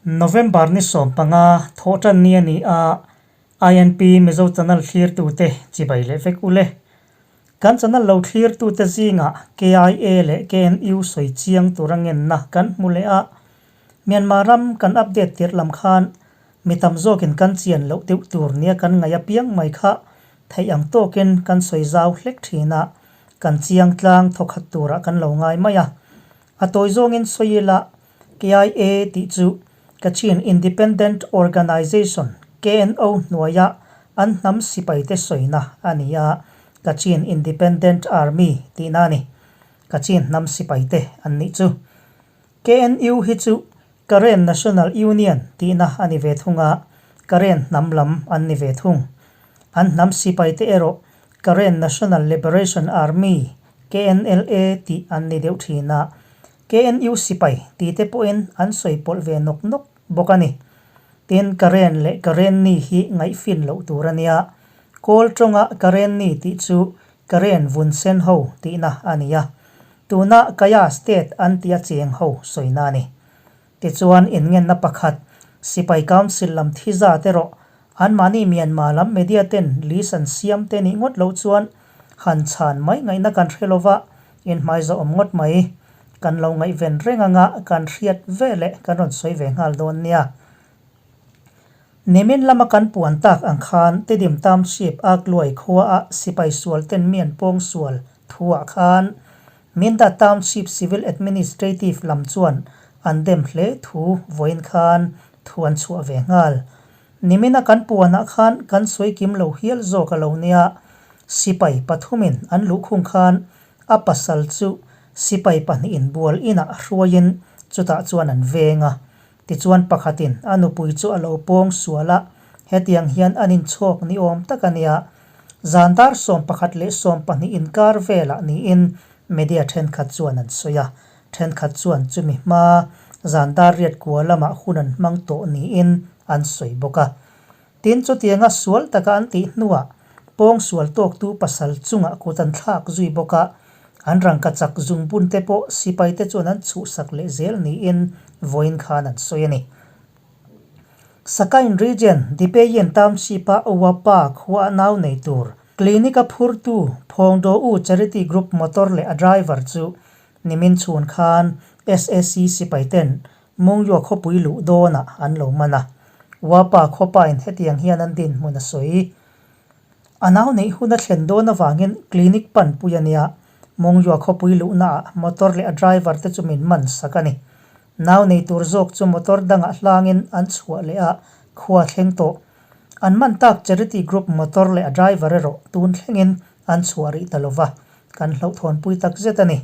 November ni 15 thawhtan ni a ni a, INP Mizo Channel thlirtute chibai leh vek ule. Kan channel lo thlirtute zingah KIA leh KNU sawi chiang tura ngenna kan hmu leh a, Myanmar ram kan update tirh lam khan mi tam zawkin kan chian loh deuh tur nia kan ngaih apiang mai kha theih ang tawkin kan sawi zau hlek thin a, kan chiang tlang thawkhat turah kan lo ngai mai a. A tawi zawngin sawi ila KIA tih chu Kachin Independent Organization, KNO, hnuaia an hnam sipaite sawina a ni a, Kachin Independent Army tihna a ni. Kachin hnam sipaite an nih chu. KNU hi chu Karen National Union tihna a ni ve thung a, Karen hnam lam an ni ve thung. An hnam sipaite erawh Karen National Liberation Army, KNLA, tih an ni deuh thin a, KNU sipai tih te pawhin an sawi pawlh ve nawk nawk bawk a ni. Tin, Karen leh Karenni hi ngaihfin loh tur a nia. Kawl tawnga Karenni tih chu Karen vun sen ho tihna a ni a. Tuna Kaya State an tia cheng ho sawina a ni. Tichuan inngenna pakhat, Sipai Council lam thi zat erawh anmahni Myanmar lam media ten list an siam te nih ngawt loh chuan han chhan mai ngaihna kan hre lova, inhmaiza awm ngawt mai. Kan lo ngaihven reng anga kan hriat ve leh kan rawn sawi ve nghal dawn nia. Nimin lama kan puan tak ang khan Tedim Township Akluai khuaah sipai sual ten mi an pawng sual thuah khan Minda Township Civil Administrative lam chuan an dem hle thu vawiin khan thu an chhuah ve nghal. Nimina kan puanah khan kan sawi kim lo hial zawk a lo nia, sipai pathumin an luhkhung khan a pasal chu sipai pahnihin bual inah hruaiin chutah chuan an veng a. Tichuan pakhatin a nupui chu a lo pawng sual a, hetiang hian an inchhawk ni awm tak a nia. Zan dar 11 leh 12 inkar velah niin media thenkhat chuan an sawi a, thenkhat chuan chumi hma zan dar riat kua lamah hun an hmang tawh niin an sawi bawk a. Tin, chutianga sual taka an tih hnuah pawng sual tawktu pasal chungah kut an thlak zui bawk a, an rangka chak zungbun te pawh sipai te chuan an chhuhsak leh zel niin vawiin khan an sawi a ni. Sakain Region, Dipeyin Township-a Uapa khua a nau nei tur clinic-a phurtu Phawngdaw-u Charity Group motor leh a driver chu nimin chhun khan SAC sipai ten Mungyua khawpui luh dawnah an lo man a. Uapa khawpain hetiang hian an dinhmun a sawi. A nau neih hun a thlen dawn avangin clinic panpui a nia. Mungyua khawpui luhnaah motor leh a driver te chu min man sak a ni. Nau nei tur zawk chu motor dangah hlangin an chhuah leh a, khua thleng tawh. An man tak charity group motor leh a driver erawh tun thlengin an chhuah rih ta lova, kan hlauhthawnpui takzet a ni.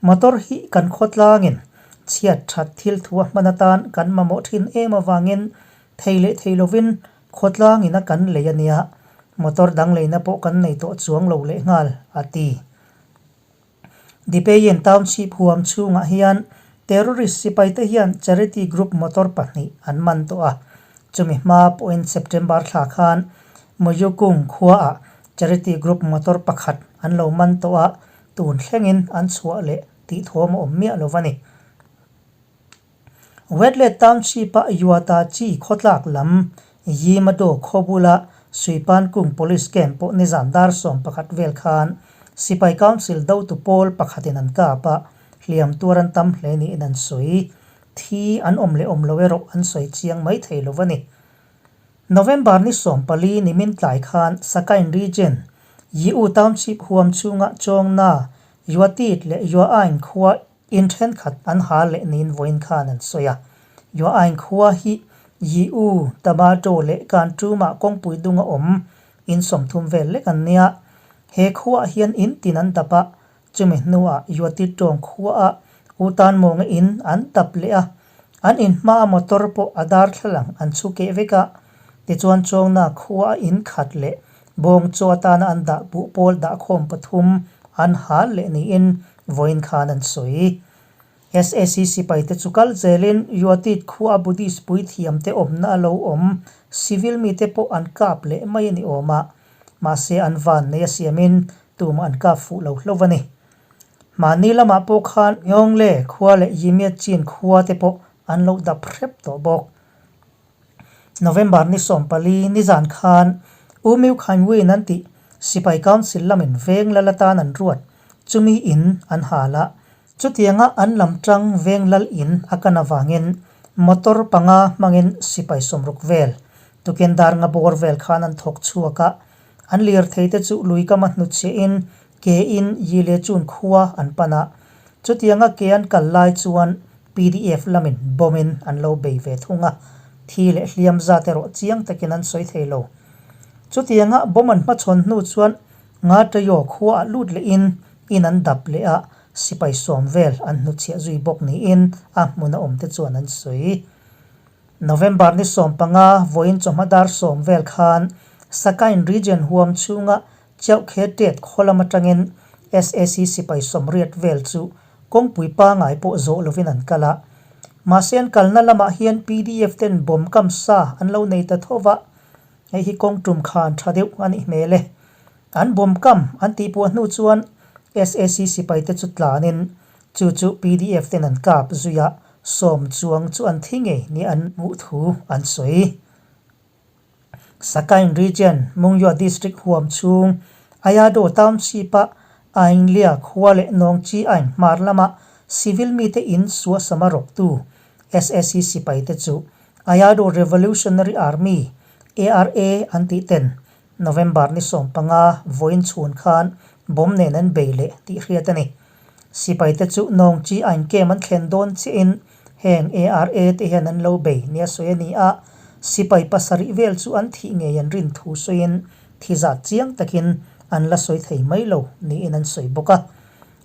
Motor hi kan khawtlangin chhiat that thil thu a hman atan kan mamawh thin em avangin thei leh thei lovin khawtlangin a kan lei a nia, motor dang leina pawh kan nei tawh chuang lo leh nghal, a ti. Dipeyin Township huam chhungah hian terrorist sipaite hian charity group motor pahnih an man tawh a, chumi hma pawhin September thla khan Muyukung khuaah charity group motor pakhat an lo man tawh a, Tun thlengin an chhuah leh tih thawm a awm miah lo a ni. Wetlet Township-a Yuata Chi khawtlak lam Yimado khaw bula Suipan Kung Police Camp pawh nizan dar 11 vel khan Sipai Council dotu pawl pakhatin an kap a, hliam tuar an tam hle niin an sawi. Thi an awm leh awm lo erawh an sawi chiang mai thei lo a ni. November ni 14 nimin tlai khan Sakain Region, Yiu Township huam chhunga Chawngna, Yuatit leh Yuaain khua in thenkhat an hal leh niin vawiin khan an sawi a. Yuaain khua hi Yiu, Tamato leh Kantruma kawngpui dunga awm in 30 vel lek an nia. He khuaah hian in tin an dap a, Chumi hnuah Yuati tawng khuaah U Tan Mawnga in an tap leh a, an in hmaa motor pawh a darthlalang an chhu keh vek a, tichuan Chawngna khuaa in khat leh bawng chaw atana an dah buh pawl dahkhawm pathum an hal leh niin vawiin khan an sawi. SAC sipaite chu kal zelin Yuatit khuaa Buddhist puithiamte awmna a lo awm civil mite pawh an kap leh mai a ni awm a, mahse an van nei a siamin Tumah an kap fuh lo hlauh a ni. Mahni lamah pawh khan Yongle khua leh Yimiat Chin khua te pawh an lo dap hrep tawh bawk. November ni 14 nizan khan U Myu Khaing Win an tih Sipai Council lamin veng lal atan an ruat chumi in an hal a, chutianga an lam tang veng lal in a kan avangin motor panga hmangin sipai 60 vel tukin dar nga bawr vel khan an thawk chhuak a, an lirthei te chu lui kama hnutchhiah in ke in Yi Le Chun khua an pan a, chutianga ke an kal lai chuan pdf lamin bomb in an lo bei ve thung a, thi leh hliam zat erawh chiang takin an sawi thei lo. Chutianga bomb an hmachhawn hnu chuan Nga Tayo khua ah lut leh in in an dap leh a, sipai 10 vel an hnutchhiah zui bawk niin a hmun a awm te chuan an sawi. November ni 15 vawiin chawhma dar 10 vel khan Sakain Region huam chhunga Chiauhkhe Tet khaw lam atangin SAC sipai 80 vel chu kawngpui pangai pawh zawh lovin an kal a. Mahse an kalna lamah hian pdf ten bomb kam sa an lo nei ta tho va, hei hi kawng tum khan tha deuh a nih hmel e. An bomb kam an tihpuah hnu chuan SAC sipai te chu tlanin chu chu pdf ten an kap zui a, 10 chuang chu an thi ngei ni an hmuh thu an sawi. Sakain Region, Mungyaw District huam chhung, Ayado Township-a Ainlia khua leh Nawngchi Ain hmar lama civil mite in suasama rawktu SAC sipaite chu Ayado Revolutionary Army, ARA, an tih ten November ni 15 vawiin chhun khan bomb nen an bei leh tih hriat a ni. Sipaite chu Nawngchi Ain camp an thlen dawn chiahin Heng ARA te hian an lo bei nia sawi a ni a, sipai 7 vel chu an thih ngei an rin thu sawiin thi zat chiang takin an la sawi thei mai lo niin an sawi bawk a.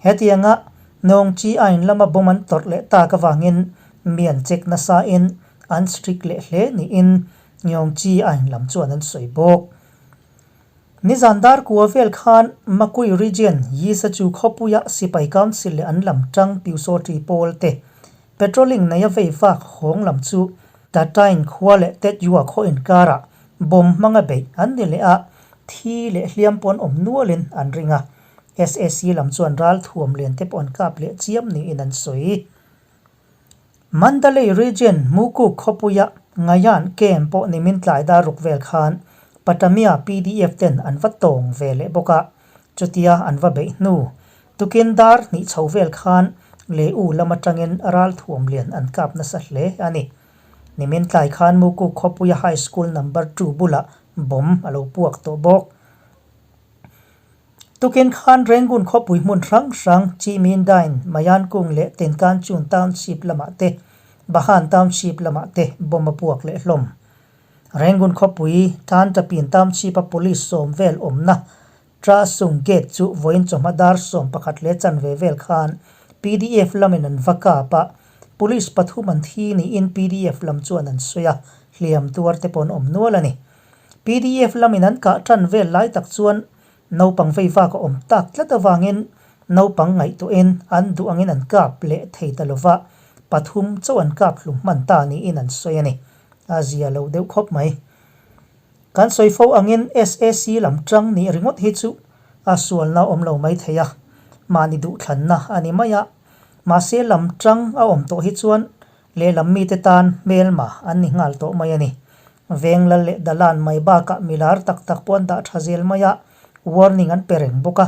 Hetianga Nawngchi Ain lama bomb an tawrh leh tak avangin mi an check nasain an strict leh hle niin Nyawngchi Ain lam chuan an sawi bawk. Nizan dar kua vel khan Makui Region Yisachu khawpuia Sipai Council leh an lam tang Pyusawṭi pawl te patrolling neia vei vak hawng lam chu Tatain khua leh Tetyua khaw inkarah bomb hmanga beih an ni leh a, thi leh hliam pawh an awm nualin an ring a, SAC lam chuan ral thuam lian te pawh an kap leh chiam niin an sawi. Mandalay Region Mukuk khawpuia Ngayan camp pawh nimin tlai dar ruk vel khan Patamia pdf ten an va tawng ve leh bawk a, chutia an va beih hnu tukin dar hnih chho vel khan Leu lam atangin ral thuam lian an kap nasa hle a ni. Nimin tlai khan Mukuk khawpuia High School Number 2 bulah bomb a lo puak tawh bawk. Tukin khan Rangoon khawpui hmun hrang hrang Chimindain, Mayankung leh Tenkanchun Township lamah te, Bahan Township lamah te bomb a puak leh hlawm. Rangoon khawpui Tantapin Township-a police 10 vel awmna Trasung Gate chu vawiin chawhma dar 11 leh chanve vel khan pdf lamin an va kap a, police 3 an thi niin pdf lam chuan an sawi a, hliam tuar te pawh an awm nual a ni. Pdf lamin an kah tan vel lai tak chuan naupang vei vak a awm tak tlat avangin naupang ngaihtuahin an duh angin an kap leh thei ta lova, 3 chauh an kap hlum hman ta niin an sawi a ni. A zia lo deuh khawp mai. Kan sawi fo angin SAC lam tang nih ringawt hi chu a sualna awm lo mai thei a, mahni duhthlanna a ni mai a. Mahse lam tang a awm tawh hi chuan lehlam mite tan hmelma an ni nghal tawh mai a ni. Veng lal leh dalan mai bakah milar tak tak pawh an dah tha zel mai a, warning an pe reng bawk a.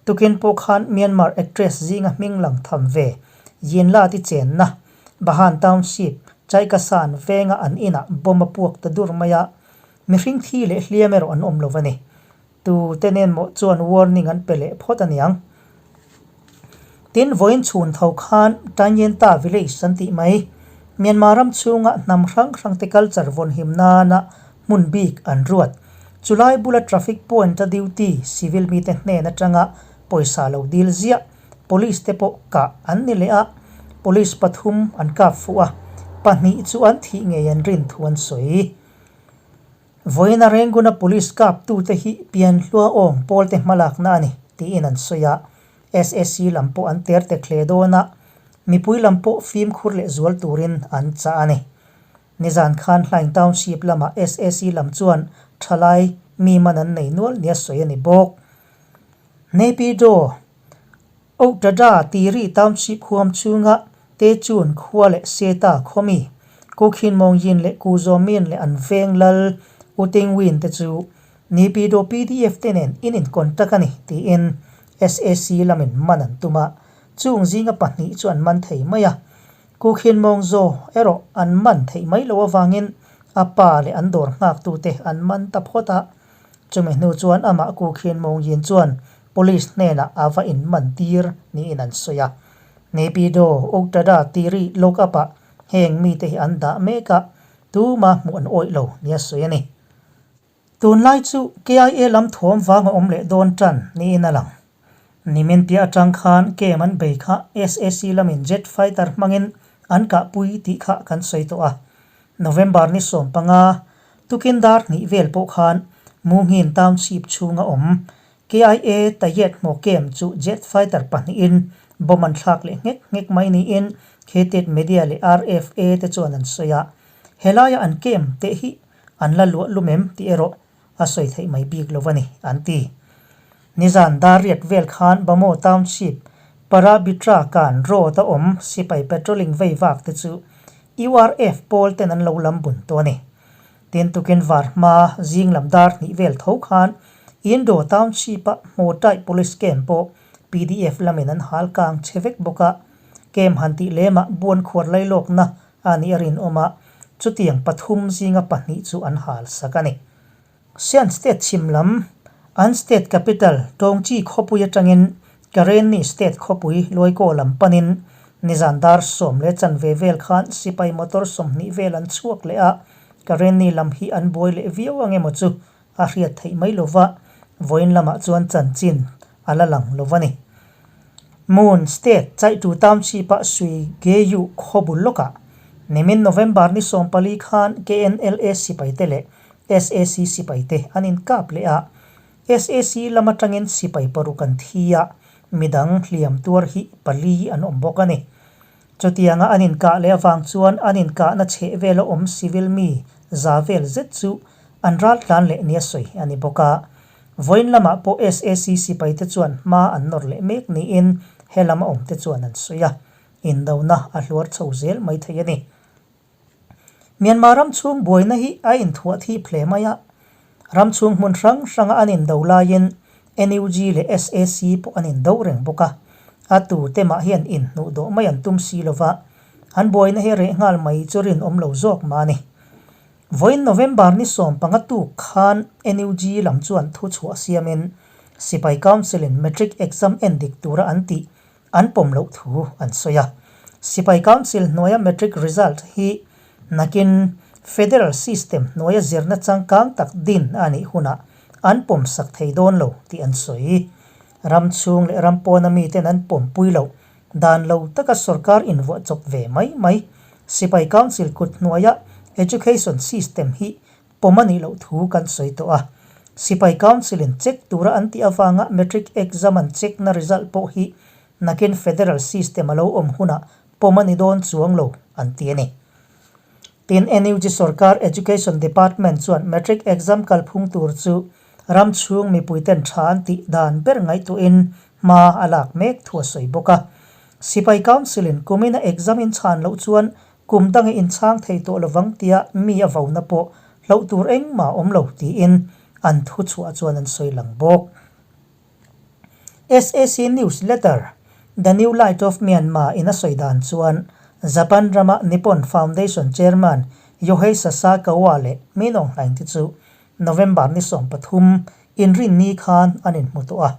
Tukin pawh khan Myanmar actress zinga hming lang tham ve Yinla ti chenna Bahan Township, Chaikasan venga an inah bomb a puak ta dur mai a, mihring thi leh hliam erawh an awm lo a ni. Tu te nen maw chuan warning an pe leh phawt a niang. Tin, vawiin chhun tho khan Tanyenta village an tih mai. Myanmar ram chhunga hnam hrang hrang te culture vawn him nana hmun bik an ruat. Chulai bula traffic point a duty civil mite hnen atanga pawisa lo dil ziah police te pawh kah an ni leh a, police 3 an kap fuh a, 2 chu an thih ngei an rin thu an sawi. Vawiina Renguna Police kaptute hi Pianhlua awng pawlte hmalakna a ni tiin an sawi a, SAC lam pawh an ter tek hle dawn a, mipui lam pawh fimkhur leh zual turin an chah a ni. Nizan khan Hlaing Township lamah SAC lam chuan thalai mi man an nei nual nia sawi a ni bawk. Naypyidaw. Otada Tiri Township huam chhunga Techun khua leh Seta khaw mi, Ku Khin Mawng Yin leh Ku Zaw Min leh an veng lal U Ting Win te chu Naypyidaw pdf te nen in incontact a ni tiin sac lamin man an tum a, chung zinga pahnih chu an man thei mai a. Ku Khin Mawng Zaw erawh an man theih mai loh avangin a pa leh an dawr nghaktute an man ta phawt a. Chumi hnu chuan amah Ku Khin Mawng Yin chuan Police hnenah a va inman tir niin an sawi a. Naypyidaw Uktada Tiri Lockup ah heng mite hi an dah mek a, tuma hmuh an awih lo nia sawi a ni. Tunlai chu KIA lam thuam vang a awm leh dawn tan niin a lang. Nimin piah atang khan kem an bei kha sac lamin jet fighter hmangin an kahpui tih kha kan sawi tawh a. November ni 15, tukin dar hnih vel pawh khan Munghin Township chhunga awm KIA Tayet hmaw kem chu jet fighter pahnihin bomb an thlak leh nghek nghek mai niin Khetet Media leh RFA te chuan an sawi a. Helaia an kem teh hi an la luah lum em tih erawh a sawi theih mai bik lo a ni, an ti. Nizan dar riat vel khan Bamo Township, Parabitra kan road a awm sipai patrolling vei vak te chu URF pawl ten an lo lam bun tawh a ni. Tin tukin var hma zing lam dar hnih vel tho khan Indo Township a Hmawtai Police Camp pawh pdf lamin an hal kang che vek bawk a, camp han tih lemah buan khuar lailawkna a nih a rinawm a, chutiang pathum zinga pahnih chu an hal sak a ni. Sian State chhim lam, an state capital Tawngchi khawpui atangin Karenni state khawpui Luaikaw lam panin nizan dar sawm leh chanve vel khan sipai motor 20 vel an chhuak leh a, Karenni lam hi an buai leh viau ang emaw chu a hriat theih mai lova, vawiin lamah chuan chanchin a la lang lo a ni. Moon State Chaitu Township-a Sui Geyu khaw bul lawkah nimin November ni 14 khan KNLA sipaite leh sac sipaite an inkap leh a, sac lam atangin sipai paruk an thi a, midang hliam tuar hi pali an awm bawk a ni. Chutianga an inkah leh avang chuan an inkahna chheh vela awm civil mi za vel zet chu an raltlan leh nia sawi a ni bawk a. Vawiin lamah pawh sac sipaite chuan hma an nawr leh mek niin he lama awmte chuan an sawi a, indona a hluar chho zel mai thei a ni. Myanmar ram chhung buaina hi a inthuah thip hle mai a, ram chhung hmun hrang hranga an indo laiin NUG leh sac pawh an indo reng bawk a, a tute mah hian inhnuh dawh mai an tum si lova, an buaina hi reh nghal mai chu rinawm lo zawk mah a ni. Vawiin November ni 15 tuk khan NUG lam chuan thu chhuah siamin Sipai Council-in Matric exam en dik tura an tih an pawm loh thu an sawi a. Sipai Council hnuaia Matric result hi nakin Federal system hnuaia zirna changkang tak din a nih hunah an pawm sak thei dawn lo tih an sawi. Ram chhung leh ram pawna miten an pawmpui loh Dan lo taka sorkar invuah chawp ve mai mai. Sipai Council kut hnuaia Education System hi pawm a nih loh thu kan sawi tawh a. Sipai Council in check tura an tih avanga Matric exam an check na result pawh hi nakin Federal System a lo awm hunah pawm a ni dawn chuang lo an ti a ni. Tin, NUG sorkar Education Department chuan Matric exam kalphung tur chu ram chhung mipuiten tha an tih dan ber ngaihtuahin hma a lak mek thu a sawi bawk a. Sipai Council in kumin a exam in chhan loh chuan kum danga inchhang thei tawh lovang tia mi a vona pawh hloh tur engmah a awm lo tiin an thuchhuah chuan an sawi lang bawk. Sac News Letter, The New Light of Myanmar in a sawi dan chuan Japan rama Nippon Foundation Chairman Yohei Sasakawa leh Min Aung Hlaing te chu November ni 13 inrinni khan an inhmu tawh a.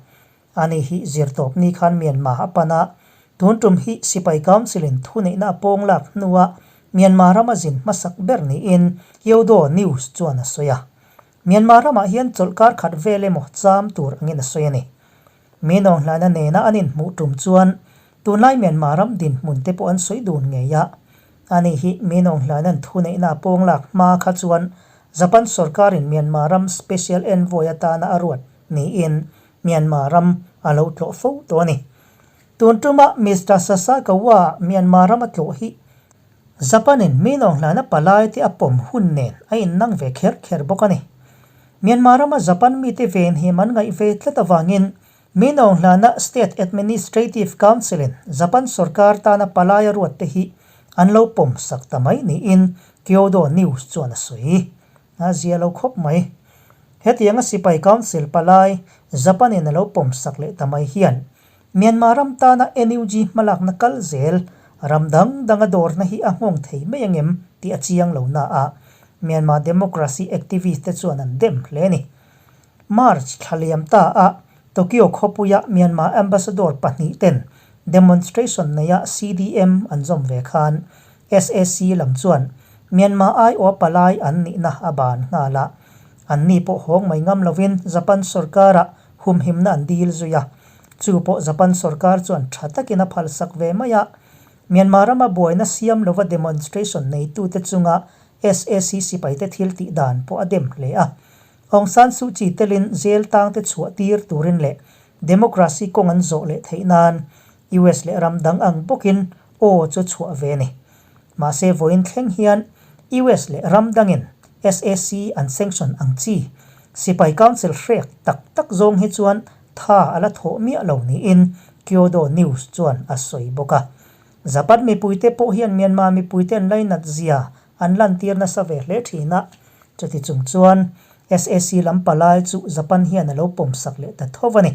Ani hi zirtawp ni khan Myanmar a pan a, tun tum hi Sipai Council in thuneihna a pawng lak hnua Myanmar rama zin hmasak ber niin Kyodo News chuan a sawi a. Myanmar ramah hian chawlhkar khat vel emaw cham tur angin a sawi a ni. Min Aung Hlaina nena an inhmuh tum chuan tunlai Myanmar ram dinhmun te pawh an sawi dun ngei a. Ani hi Min Aung Hlaina'n thuneihna a pawng lak hma kha chuan Japan sorkarin Myanmar ram Special Envoy atana a ruat niin Myanmar ram a lo tlawh fo tawh a ni. Tun tuma Mister Sasakawa Myanmar ram a tlawh hi Japan-in Min Aung Hlaina palai te a pawm hun nen a innang ve kher kher bawk a ni. Myanmar rama Japan mite ven him an ngaih ve tlat avangin Min Aung Hlana State Administrative Council-in Japan sorkar tana palai a ruatte hi an lo pawm sak ta mai niin Kyodo News chuan a sawi. A zia lo khawp mai. Hetianga sipai council palai Japan-in a lo pawm sak leh ta mai hian Myanmar ram tana NUG hmalakna kal zel ram dang danga dawrna hi a nghawng thei mai angem tih a chiang lo na a, Myanmar democracy activist te chuan an dem hle a ni. March thla liam ta a Tokyo khawpuia Myanmar ambassador pahnih ten demonstration neia CDM an zawm ve khan SAC lam chuan Myanmar aiawha palai an nihna a ban nghal a, anni pawh hawng mai ngam lovin Japan sorkara humhimna an dil zui a, chu pawh Japan sorkar chuan tha takin a phalsak ve mai a. Myanmar rama buaina siam lova demonstration neitute chunga SAC sipaite thil tih dan pawh a dem hle a. Aung San Suu Kyi telin jail tangte chhuah tir turin leh democracy kawng an zawh leh theih nan US leh ram dang ang bawkin aw chu chhuah ve a ni. Mahse vawiin thleng hian US leh ram dangin SAC an sanction ang chi sipai council hrek tak tak zawng hi chuan tha a la thawh miah lo niin Kyodo News chuan a sawi bawk a. Japan mipuite pawh hian Myanmar mipuite an lainat zia an lantir nasa ve hle thin a, chuti chung chuan SAC lam palai chu Japan hian a lo pawmsak leh ta tho a ni.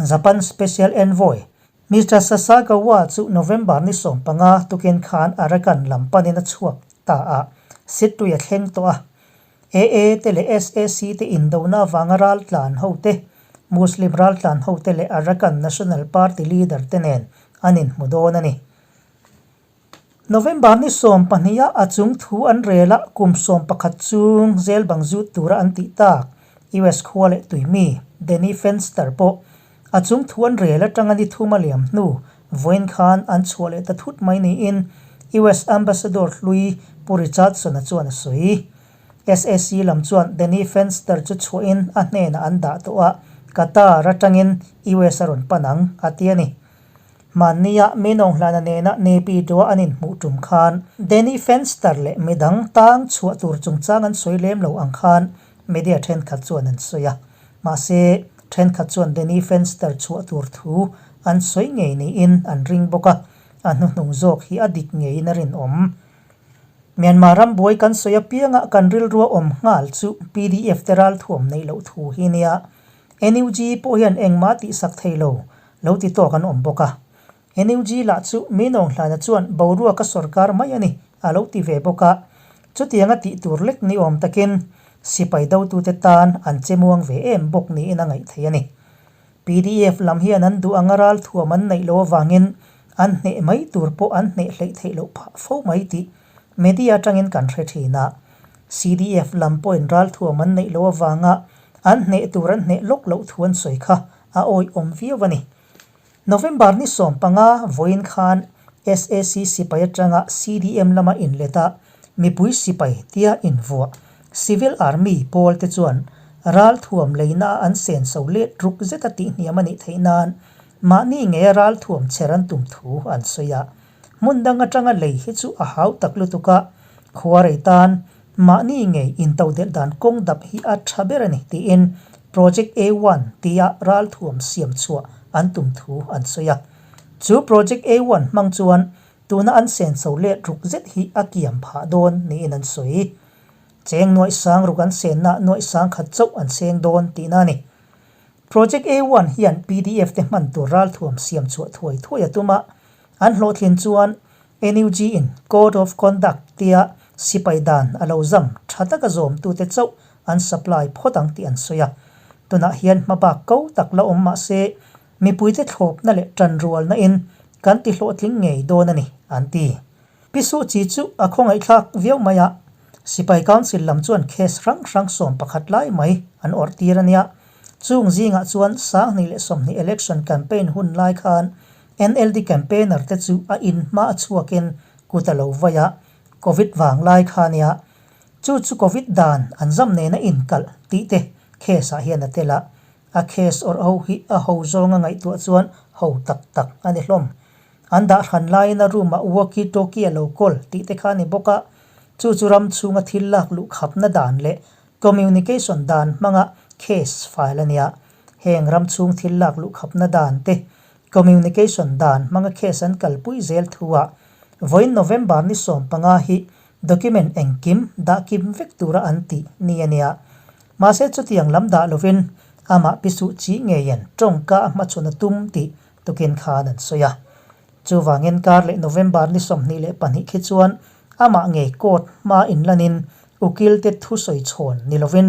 Japan Special Envoy, Mister Sasakawa chu November ni 15 tukin khan Arakan lam panin a chhuak ta a, Sittui a thleng tawh a. AA te leh SAC te indona avanga raltlan ho te, Muslim raltlan ho te leh Arakan National Party leader te nen an inhmu dawn a ni. November ni 12 a a chung thu an rel a, kum 11 chung zel bang zut tura an tih tak US khua leh tuimi Danny Fenster pawh a chung thu an rel atanga ni thum a liam hnu vawiin khan an chhuah leh ta thut mai niin US Ambassador hlui Pu Richardson-a chuan a sawi. SAC lam chuan Danny Fenster chu chhuahin a hnenah an dah tawh a, Qatar atangin US a rawn pan ang a ti a ni. Hmannia Min Aung Hlana nena Nepi Doa an inhmuh tum khan Danny Fenster leh midang tang chhuah tur chungchang an sawi lem lo ang khan media thenkhat chuan an sawi a. Mahse, thenkhat chuan Danny Fenster chhuah tur thu an sawi ngei niin an ring bawk a, a hnuhnung zawk hi a dik ngeiin a rinawm. Myanmar ram buai kan sawi apianga kan rilrua awm nghal chu PDF te ralthuam neih loh thu hi nia. NUG pawh hian engmah tihsak thei lo Lo ti tawk an awm bawk a. NUG lah chu Min Aung Hlaina chuan boruak a sawrkar mai a ni a lo ti ve bawk a. Chutianga tih tur lek ni awm takin sipai dotute tan an che muang ve em bawk niin a ngaih theih a ni. PDF lam hian an duh anga ral thuam an neih loh avangin an hneh mai tur pawh an hneh hleih theih loh phah fo mai tih media atangin kan hre thin a. CDF lam pawhin ral thuam an neih loh avanga an hneh tur an hneh lawk loh thu an sawi kha a awihawm viau a ni. November ni 15 vawiin khan SAC sipai atanga CDM lama inlet a mipui sipai tia invuah Civil Army pawl te chuan ralthuam leina a an senso let ruk zeta tihhniam a nih theih nan mahni ngeia ralthuam chher an tum thu an sawi a. Hmun dang atanga lei hi chu a hau tak lutuk a, khuarei tan Mahni ngei intodelh dan kawng dap hi a tha ber a ni tiin Project A one tia ralthuam siam chhuah an tum thu an sawi a. Chu Project A one hmang chuan tuna an senso let ruk zet hi a kiam phah dawn niin an sawi. Cheng nuaih sang ruk an senna nuaih sang khat chauh an seng dawn tihna a ni. Project A one hian PDF te hman tur ralthuam siam chhuah thuai thuai a tum a, an hlawhtlin chuan NUG in Code of Conduct tia sipai dan a lo zam tha taka zawmtute chauh an supply phawt ang tih an sawi a. Tunah hian hmabak ko tak la awm mah se mipuite thlawpna leh tanrualna in kan ti hlawhtling ngei dawn a ni, an ti. Pi Suu Kyi chu a khawngaihthlak viau mai a, Sipai Council lam chuan case hrang hrang 11 lai mai an awrh tir a nia. Chung zingah chuan 2020 election campaign hun lai khan NLD campaigner te chu a in hma a chhuakin kut a lo vai a, Covid vang lai kha nia. Chu chu Covid dan an zam nena inkalh tih te case ah hian a tel a, a case awrh ho hi a ho zawnga ngaihtuah chuan ho tak tak a ni hlawm. An dah hran laiin a room ah walkie talkie a lo kawl tih te kha a ni bawk a, chu chu ram chhunga thil lak luh khapna dan leh communication dan hmanga case file a nia. Heng ram chhung thil lak luh khapna dan te, communication dan hmanga case an kalpui zel thuah vawiin November ni 15 hi document engkim dah kim vek tura an tih ni a nia. Mahse chutiang lam dah lovin amah pi Suh Chi ngeiin tawngka a hmachhawn a tum tih tukin khan an sawi a. Chuvangin kar leh November ni 22 khi chuan amah ngei court hma inlanin ukil te thusawi chhawn ni lovin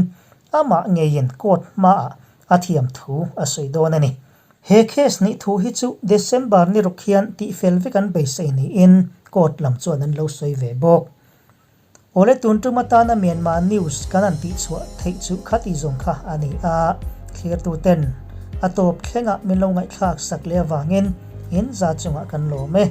amah ngeiin court hmaah a thiam thu a sawi dawn a ni. He case nih thu hi chu December ni ruk hian tihfel vek an beisei niin court lam chuan an lo sawi ve bawk. Awle tun tum atana Myanmar news kan han tihchhuah theih chu khati zawng kha a ni a, thlirtu ten a tawp thlengah min lo ngaihthlak sak leh avangin in za chungah kan lawm e.